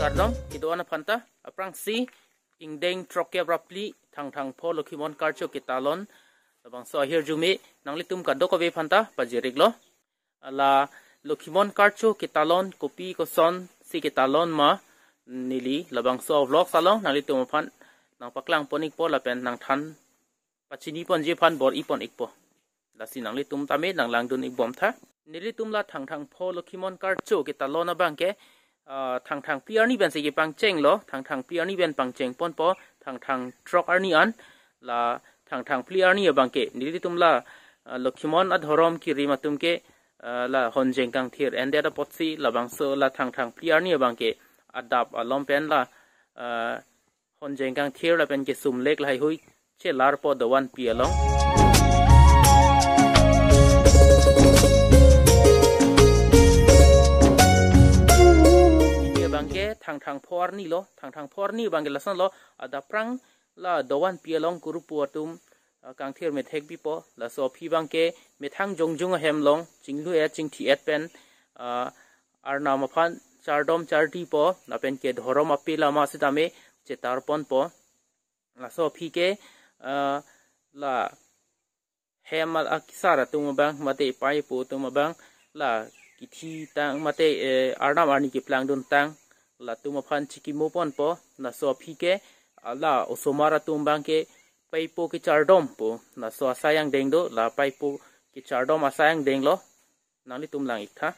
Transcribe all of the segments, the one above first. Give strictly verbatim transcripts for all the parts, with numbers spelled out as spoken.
Kardom kedo-an aphanta, aphrangsi ingdeng throkkep ra phli Thangthang pho Lokhimon Karcho ketalon labangso ahirjume nanglitum kadokave aphanta pajir-iklo. La Lokhimon Karcho ketalon kopi kosonsi ketalon ma, neli labangso vlogs along nanglitum aphan nangpaklang pon-ikpo lapen nangthan pachini ponji aphan bor-i pon-ikpo. Lasi nanglitum tame nanglangdun-ik bomtha. Nelitum la Thangthang pho Lokhimon Karcho ketalon abangke, ah, Thangthang phli arni pensi kepangchenglo, Thangthang phli arni pen pangcheng ponpo, Thangthang throk arni an, la Thangthang phli arni abangke nelitum la, ah, Lokhimon adhorom kerim atum ke, ah, la honjeng kangthir endet apotsi labangso la Thangthang phli arni abangke adap alom pen la, ah, honjeng kangthir lapen kesumlek lahaihui chelarpo dovan pi along. Pini abangke Thangthang pho arni lo, Thangthang pho arni abangke lasonlo, adap aphrang la dovan pi along kurupu atum, ah, kangthir methek pipo, laso aphi abangke methang jongjung ahem along chinglu-et chingthi-et pen, ah, Arnam aphan chardom chardipo, lapen ke dhorom ape lama sitame chetar ponpo. Laso aphi ke, ah, la hem al-, akesar atum abang, mate paipo atum abang, la kithi tang, mate, eh, Arnam arni keplangdun tang, latum aphan chikimo ponpo, laso aphi ke, ah, la osomar atum abangke paipo kechardompo, laso asai angdeng do, la paipo kechardom asai angdeng lo, nanglitum lang-iktha.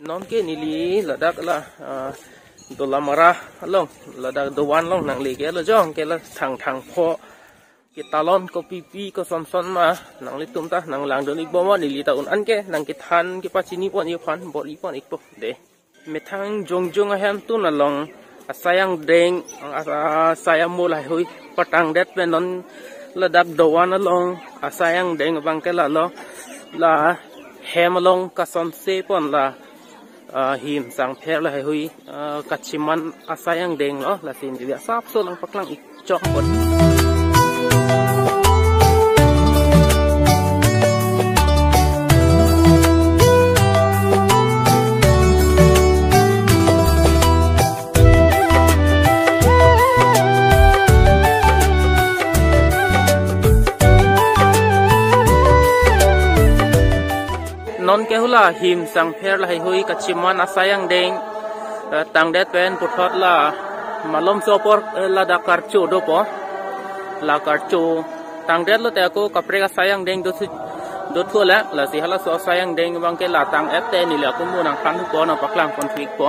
Nonke neli ladak la, ah, Dolamara along, ladak dovan along nangle ke lo, jong ke la Thangthang pho ketalon kopipi kosonson ma nanglitum ta nanglangdun-ik bom, neli ta un-an ke nangkethan kepachini ponji aphan bor-i pon-ikpo de. Methang jongjung ahem tun along asai angdeng, a-, asai amo lahaihui patangdet pen non ladak dovan along asai angdeng abangke lalo, la hem along kasonse pon la, ah, him sangpher lahaihui, ah, kachiman asai angdeng lo, lasi neli asapso nangpaklang-ik chok pon. Nonke hula him sangpher lahaihui kachiman asai angdeng, eh, tangdet pen puthot la malomso apor, eh, ladak karcho dopo. La karcho tangdet lote ako kaprek asai angdeng dothu, dothu le, lasi halaso asai angdeng abangke la tang-et te neli ako mo nangthan thupo, nangpaklang pon thu-ikpo.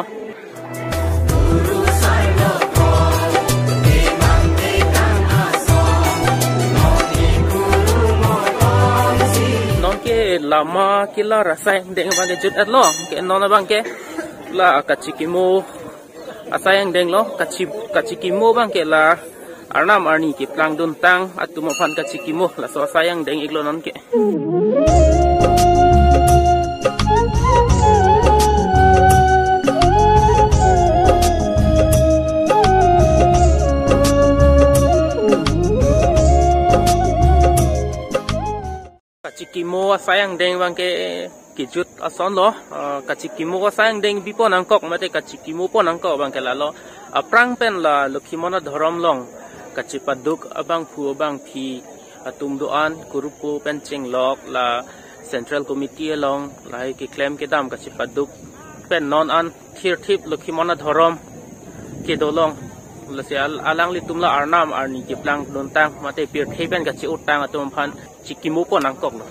Nonke lama kelar asai angdeng abangke jut-et lo, ke non abangke la kachikimo asai angdeng lo, kachi-, kachikimo abangke la Arnam arni keplangdun tang atum aphan kachikimo, laso asai angdeng-iklo nonke. Kachikimo asai angdeng abangke kejut ason lo, ah, kachikimo asai angdeng bipo nangkok mate kachikimopo nangkok abangke lalo. Aphrang pen la Lokhimon adhorom along kachipaduk abangphu abangphi atum do-an, kurupu pen chenglok, la Central Committee along lahai keklem kedam kachipaduk pen non an thirthip Lokhimon adhorom kedo along, lasi al-, alanglitum la Arnam arni keplangdun tang mate pirthe pen kachi-ut tang atum aphan chikimopo nangkoklo.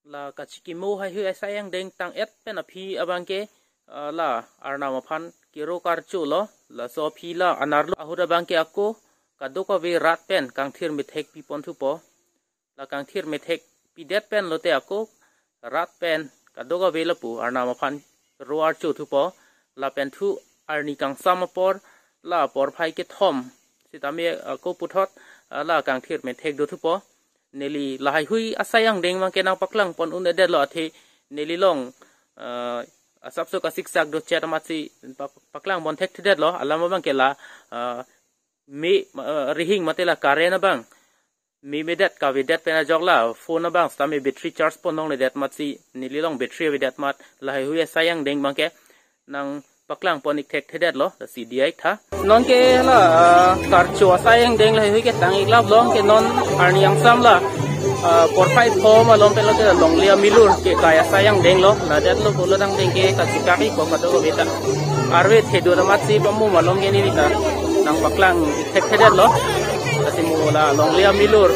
La kachikimo haihui asai angdeng tang-et pen aphi abangke ah, la Arnam aphan kero karcho lo, laso aphi la anerlo ahut abangke ako kadokave rat pen kangthir methek pipon thupo. La kangthir methek pidet pen lote ako rat pen kadokave lapu Arnam aphan ro archo thupo. Lapen thu arni kangsam apor, la porphai kethom sitame ako puthot, ah, la kangthir methek do thupo. Neli lahaihui asai angdeng abangke nangpaklang pon un-edetlo, athe neli along, ah, asapso kasiksak do chet amatsi pak-, paklang pon thekthedetlo. Alam abangke la, ah, me, ah, rihing mate la current abang memedet kavedet pen ajok la phone abang sitame battery charge pon longledet amatsi neli along battery avedet amat lahaihui asai angdeng abangke nangpaklang pon ik thekthedetlo, lasi diya ik tha. Nonke la, ah, karcho asai angdeng lahaihui ketang ik lap long ke non arni angsam la, ah, porphai pho malom pen lote longle amilur kekai asai angdeng lo, ladetlo pulo tangte ke kachikak ikpo kadokave ta. Arve thedu amatsi pamu malom ke neli ta nangpaklang ik thekthedetlo. Lasi mo la longle amilur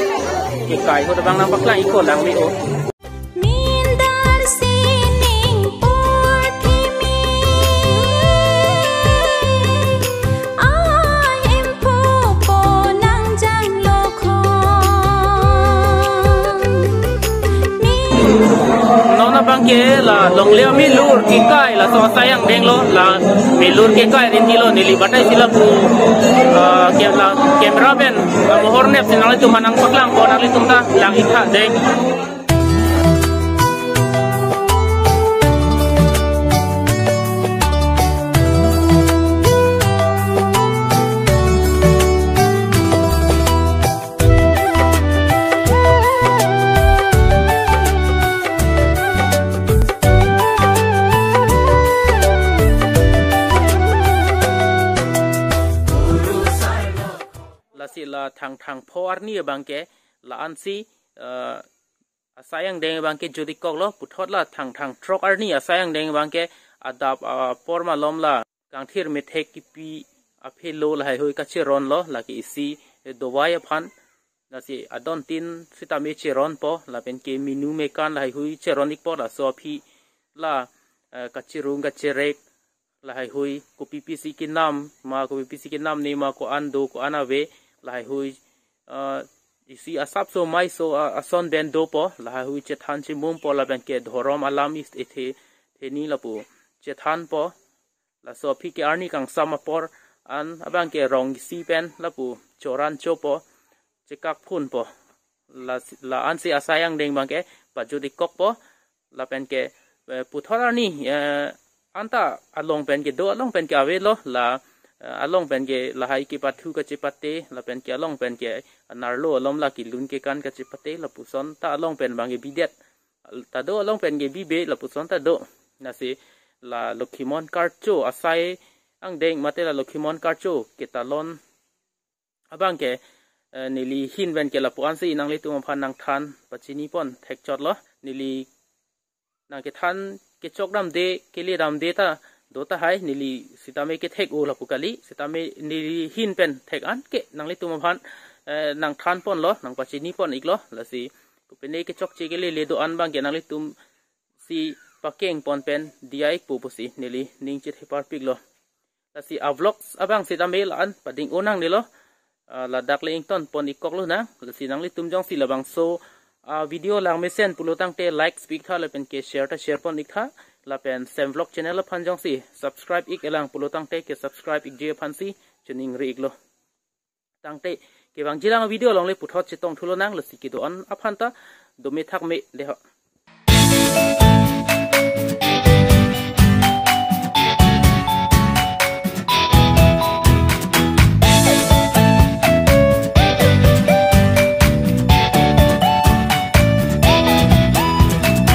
kekai ahut abang nangpaklang ikpo langme-o. Mildar sining porthimi, ahemphu ponang janglo khon. Non abangke la longle amilur kekai, laso asai angdeng lo, la milur kekai rinti lo, neli batai si lapu, ah, ke la camera pen, ah, mohor nepsi nanglitum aphan nangpaklang pon, nanglitum ta lang ik tha dei. Lasi la Thangthang pho arni abangke la-ansi, eh, asai angdeng abangke jut ik koklo. Puthot la Thangthang throk arni asai angdeng abangke adap, ah, apor malom la kangthir methek kipi aphi lo lahaihui kacheron lo, lake isi, eh, dovai aphan. Lasi adon tin sitame cheronpo, lapen ke minu mekan lahaihui cheron ikpo, laso aphi la, eh, kachirung kacherek lahaihui, kopi pisi kenam ma, kopi pisi kenam ne ma, ko-an do, ko-an ave, lahaihui, eh, isi asapso maiso, ah, ason pen dopo, lahaihui chethan chemumpo, lapen ke dhorom alam is ethe theni lapu chethanpo. Laso aphi ke arni kangsam apor an abangke rong isi pen lapu choran chopo, chekak phunpo. La, la-ansi asai angdeng abangke pajut ik kokpo. Lapen ke, eh, puthot arni, eh, anta along pen ke do, along pen ke avelo, la, eh, along pen ke lahai kepathu kachepate, lapen ke along pen ke anerlo alom la kelun kekan kachepate, lapuson ta along pen abangke bidet. Ta do, along pen ke bibe, lapuson ta do. Lasi la Lokhimon karcho asai angdeng mate la Lokhimon karcho ketalon abangke, eh, neli ahin pen ke lapu-ansi nanglitum aphan nangthan pachini pon thekchotlo. Neli nangkethan kechok damde, kele damde ta do tahai, neli sitame kethek-o lapu kali, sitame neli ahin pen thek an ke nanglitum aphan, eh, nangthan ponlo, nangpachini pon iklo. Lasi kopine kechokche kelele do-an abangke nanglitumsi pakeng pon pen diya ikpo pusi neli ning chethe parpiklo. Lasi a-vlogs abang sitame la-an pading-o nangnelo. Ah, ladak le ington pon ik koklonang. Lasi nanglitum jongsi labangso, ah, video langmesen pulo tangte like pi ik tha, lapen ke share ta share pon ik tha. Lapen Sem Vlog channel aphan jongsi subscribe ik-elang pulo tangte ke subscribe ikji aphansi choningri iklo. Tangte kevangjilang video along le puthot chetong thulonang, lasi kedo-an aphan ta dome thakme deho.